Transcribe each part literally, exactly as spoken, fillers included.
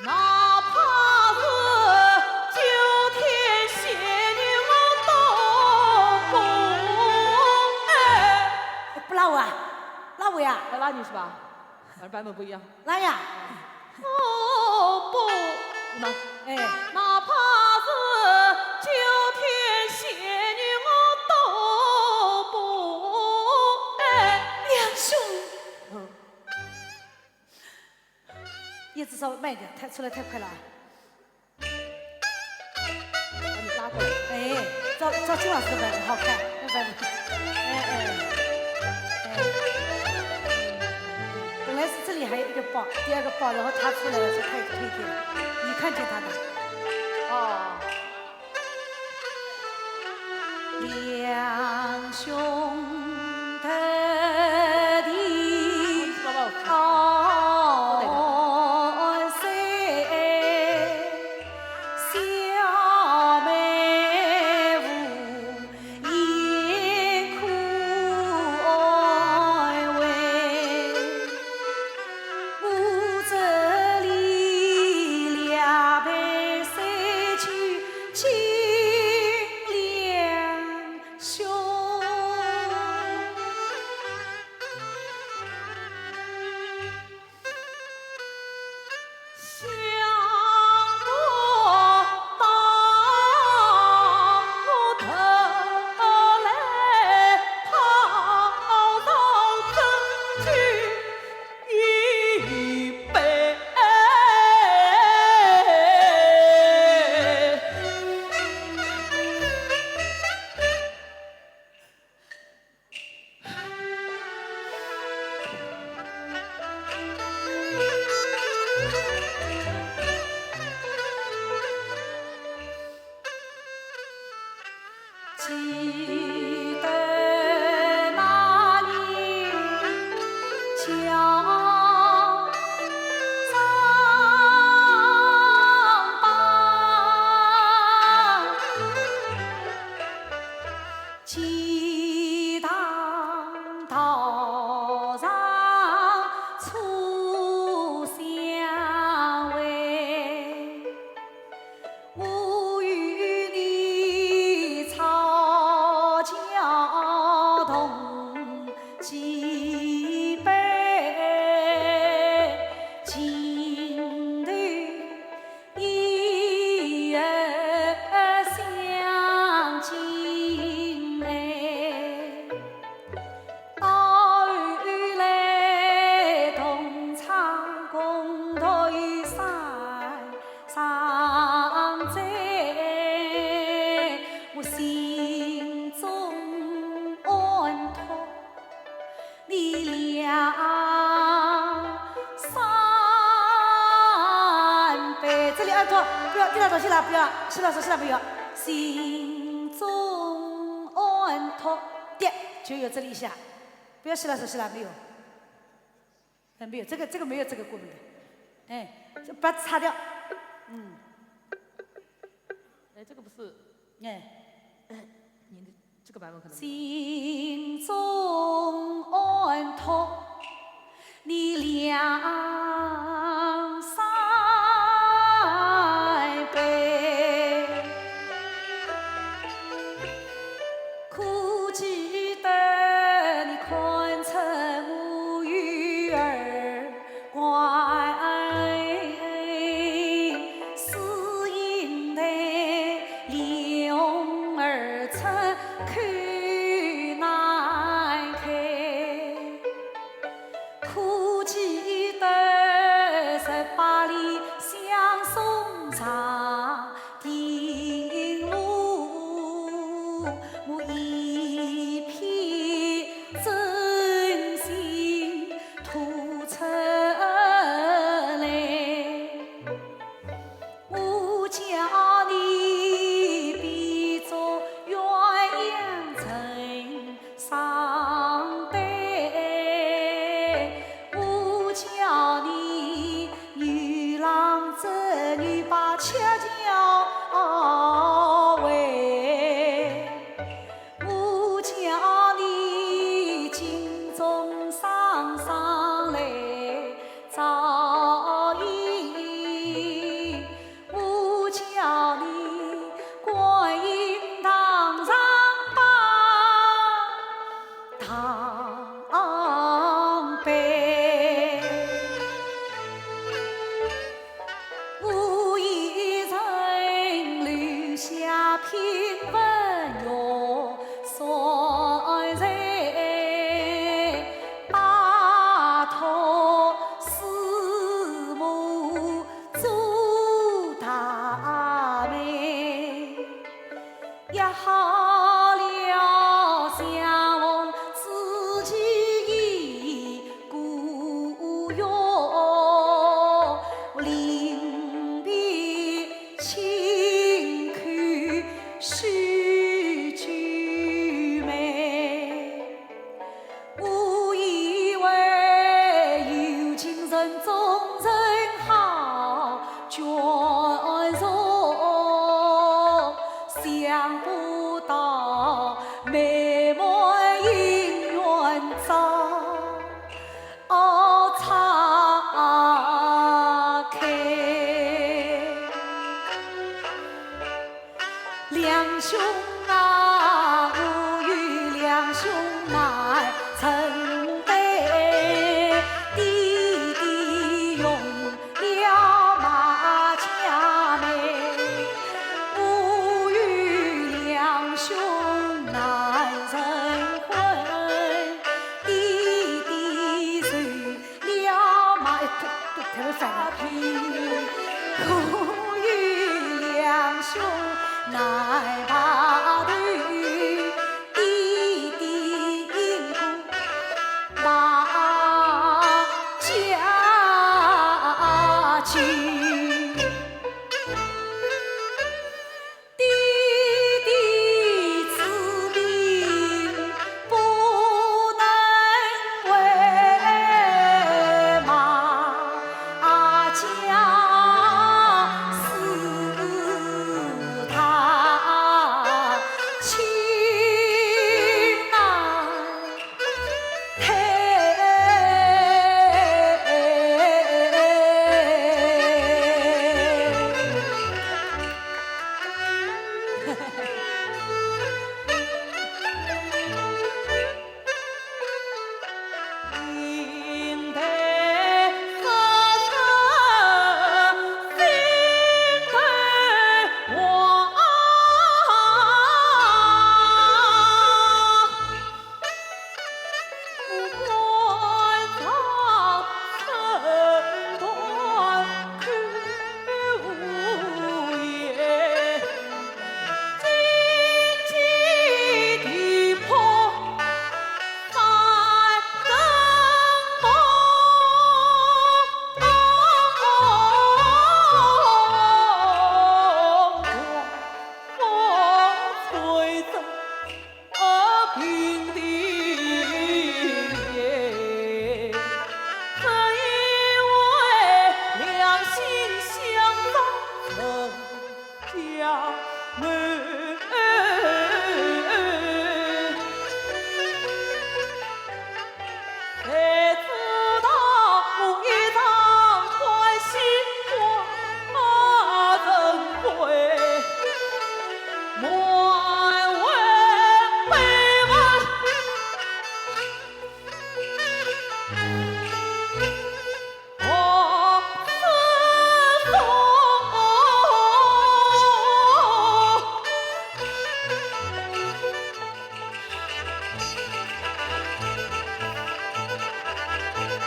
哪怕是九天仙女我都不爱。不拉我啊？拉我呀？要拉你是吧？反正版本不一样。拉呀？哦，不。什么？哎。哪怕是九天仙女我都不爱。梁兄。嗯。 叶子稍微慢一点，太，出来太快了啊。把你拉过来。哎，照，照金老师的版本好看，那版本。哎，哎，哎。本来是这里还有一个包，第二个包，然后他出来了，说他也推荐，你看见他的。哦。 梁兄特地高山小妹无言可安慰。 我这里两杯水酒敬梁兄。想不到我特来讨上珍酒 一杯。 记得那年叫张榜，钱塘道上初相会。 我与你吵架动几杯，情对意儿相敬爱。 到后来同唱共对山上哉，我心中安托你两三杯。这里安托，不要，这两道去了，不要，去了，去了，不要。心中安托。 对，就有这里一下，不要洗了手洗了没有？哎，没有，这个，这个没有这个过门的，哎，就把它擦掉。嗯。哎，这个不是，哎，您的这个版本可能没有。心中安托 你两三杯，可记得你看出我有二怪，是因为脸红耳赤口难开。 可记得十八里相送长亭路，我一片真心吐出来。 我叫你别做鸳鸯成双对，我叫你牛郎织女把鹊桥围。 我叫你金钟双双来照应。兄啊，我与两兄难成对，爹爹用了马家妹，我与两兄难成婚，爹爹受 了马，哎，对，对，对，对，对。可与两兄难白头，爹爹因故马家去。 爹爹之命不能违，马家是他亲啊。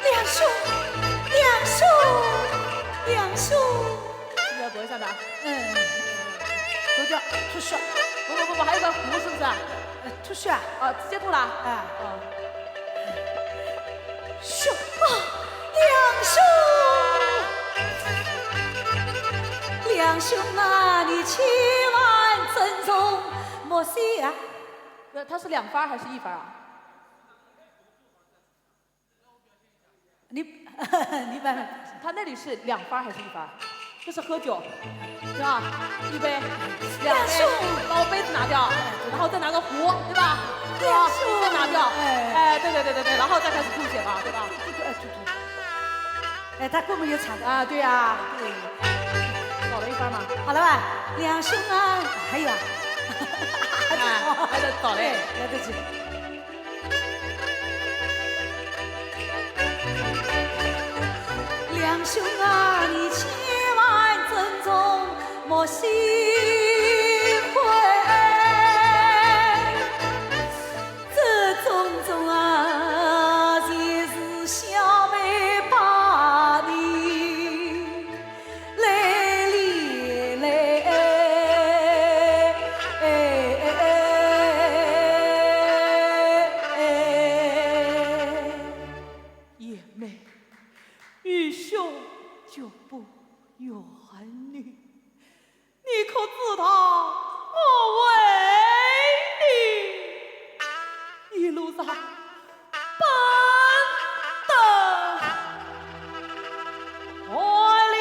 两兄，两兄，两兄。是不是要躲一下的啊？嗯，躲掉，吐血。不不不不，还有个壶是不是啊？呃，吐血啊？啊，直接吐了啊？哎。啊。兄啊，两兄，两兄啊，你千万珍重，莫惜啊。 那他是两番儿还是一番儿啊？你，你慢慢。他那里是两番儿还是一番儿？这是喝酒，是吧？预备，两杯，两兄。把杯子拿掉，然后再拿个壶，对吧？对吧？两兄。再拿掉，哎。哎，对对对对对，然后再开始吐血吧，对吧？对对对，哎，吐吐。哎，他根本就藏着。啊，对呀。对。少了一番儿嘛。好了吧？两兄啊，还有啊。哎，还得早嘞。对，来得及。 两兄啊，你千万珍重莫心灰，这种种啊，全是小妹把你 来哩来，哎，哎，哎，哎。贤妹，愚兄绝不怨你，你可知道我为你一路上 奔得万里。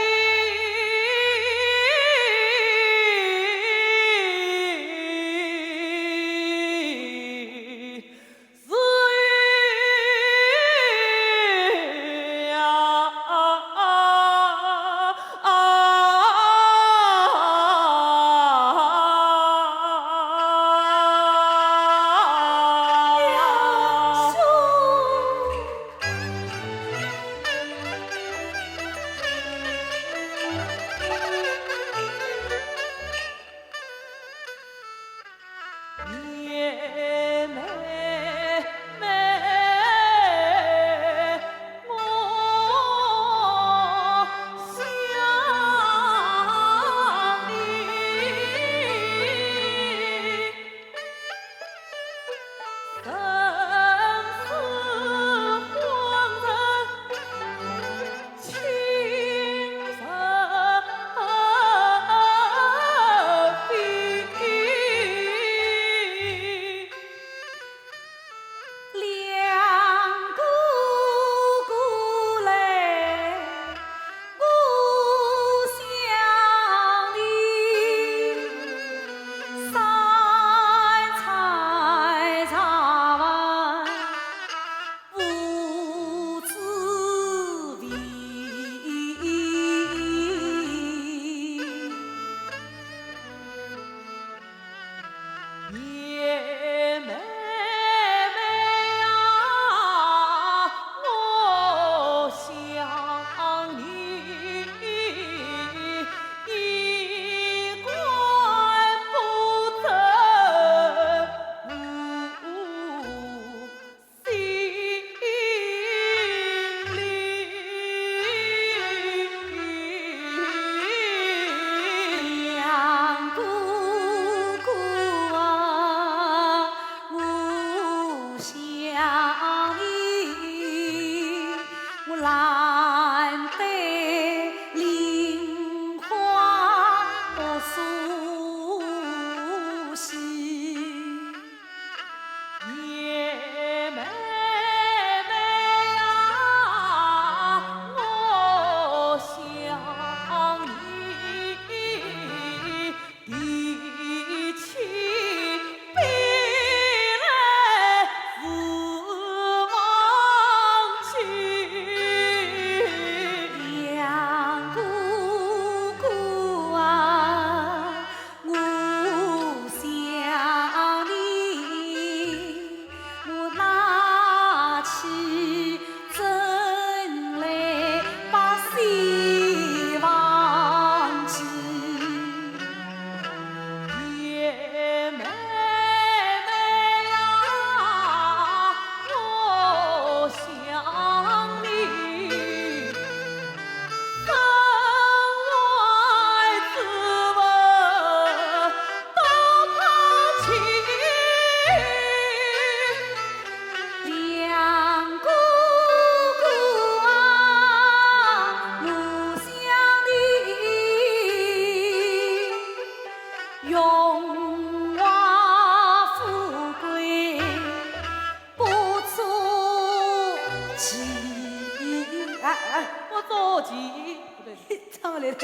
多情，不对，唱不来了。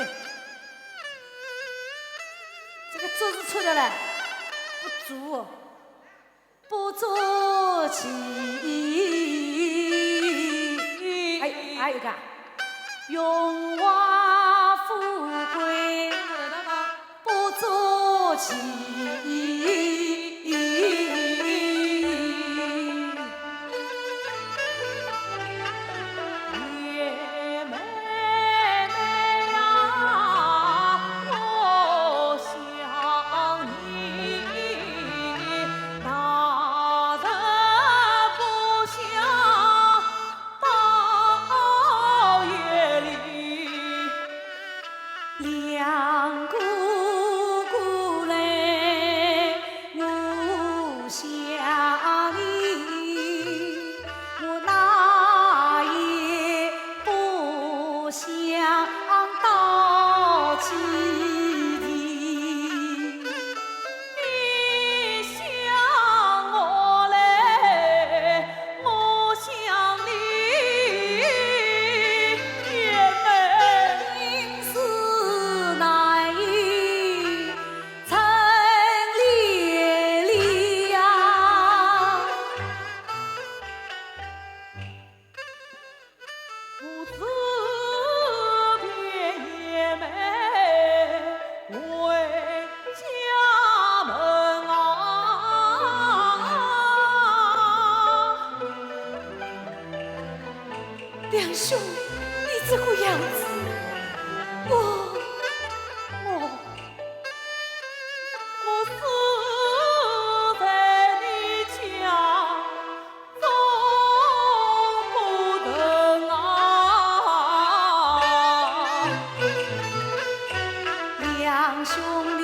这个足是错的了，不足，不足情。还还有一个，荣华富贵，不足情。梁兄，你这个样子，我，我，我死在你家中不成啊！梁兄，你